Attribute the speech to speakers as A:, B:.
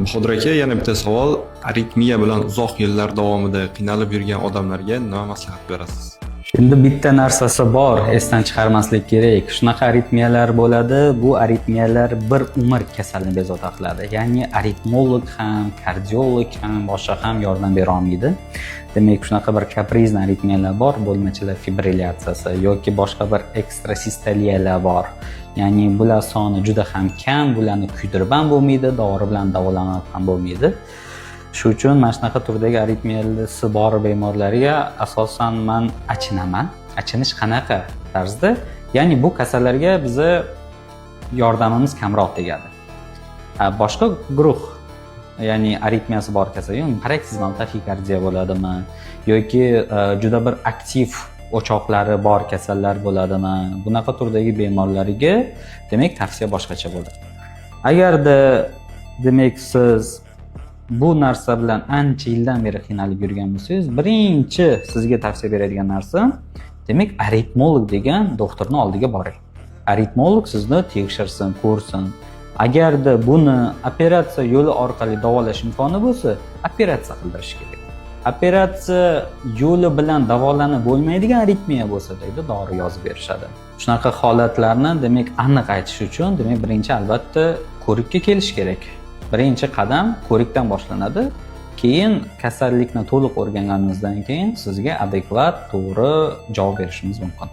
A: Bahodir aka, yana bitta savol. Aritmiya bilan uzoq yillar davomida qiynalib yurgan odamlarga nima maslahat berasiz?
B: Endi bitta narsasi bor, esdan chiqarmaslik kerak. Shunaqa aritmiyalar bo'ladi, bu aritmiyalar bir umr kasalni bezovta qiladi. Ya'ni aritmolog ham, kardiolog ham, boshqa ham yordam bera olmaydi. Demak, shunaqa bir капризный aritmiyalar bor, bo'lmachalar fibrilyatsiyasi yoki boshqa bir ekstrasistoliyalar bor. Ya'ni bular soni juda ham kam, bularni kuydirib ham bo'lmaydi, dori bilan davolanib ham bo'lmaydi. Shu uchun mana shunaqa turdagi aritmiyasi bor bemorlarga asosan man achinaman. Achinish qanaqa tarzda? Ya'ni bu kasallarga biza yordamimiz kamroq tegadi. Boshqa guruh, ya'ni aritmiyasi bor kasal, ya'ni paroksizmal taxikardiya bo'ladimi yoki juda bir aktiv o'choqlari bor kasallar bo'ladimi? Bunaqa turdagi bemorlarga, demak, tavsiya boshqacha bo'ladi. Agarda, demak, siz bu narsa bilan ancha yildan beri qiynalib yurgan bo'lsangiz, birinchi sizga tavsiya beradigan narsa, demak, aritmolog degan doktorni oldiga boring. Aritmolog sizni tekshirsin, ko'rsin. Agarda buni operatsiya yo'li orqali davolash imkoni bo'lsa, operatsiya qildirish kerak. Operatsiya yo'li bilan davolanib bo'lmaydigan aritmiya bo'lsa, deydi, dori yozib berishadi. Shunaqa holatlarni, demak, aniq aytish uchun, demak, birinchi, albatta, ko'rikka kelish kerak. Birinchi qadam ko'rikdan boshlanadi. Keyin kasallikni to'liq o'rganganimizdan keyin sizga adekvat, to'g'ri javob berishimiz mumkin.